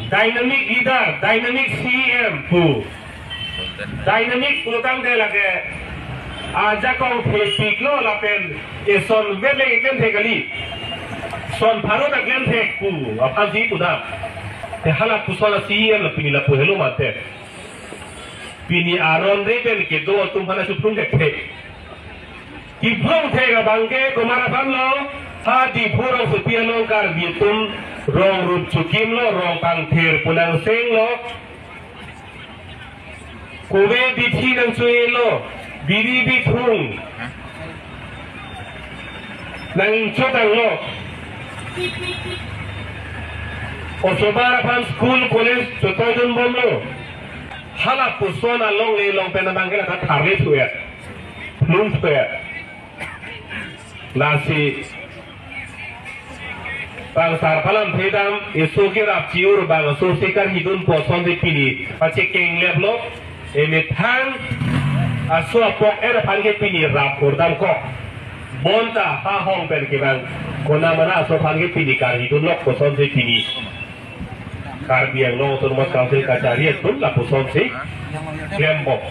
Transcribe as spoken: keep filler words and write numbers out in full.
Dynamic leader, dynamic C E M pu. Dynamic pulotangte lake ajakong thepiklo lapen eson vet le eklem thek kali. Son pharo ta klem thek pu aphansi pudam. Te halapuson a-C E M la pini lapu helo mate. Pini aron re pen kedo atum aphan achuplung thek thek. Kiplung thek abangke komat aphanlo, ha Diphu rongsopi along Karbi atum rong rup chukimlo, rong pangther pu nangsenglo, kove bithi nangchuelo, biri bithung nangchotanglo, osobar aphan school college chotoidunbomlo, halapuson alongle along pen abangke lata tharle thu-et, plung thu-et. Lasi bang sarpalam thedam, eso kerap chiur bang aso si karhidunpo asonsi pini pachekeng leplo. Emethang aso apok er aphan ke pini rap kordamkok. Bonta ha hong pen ke bang kona mana aso aphan ke pini karhidunlok pu asonsi pini Karbi Anglong Autonomous Council kachari atum lapusonsi klembom.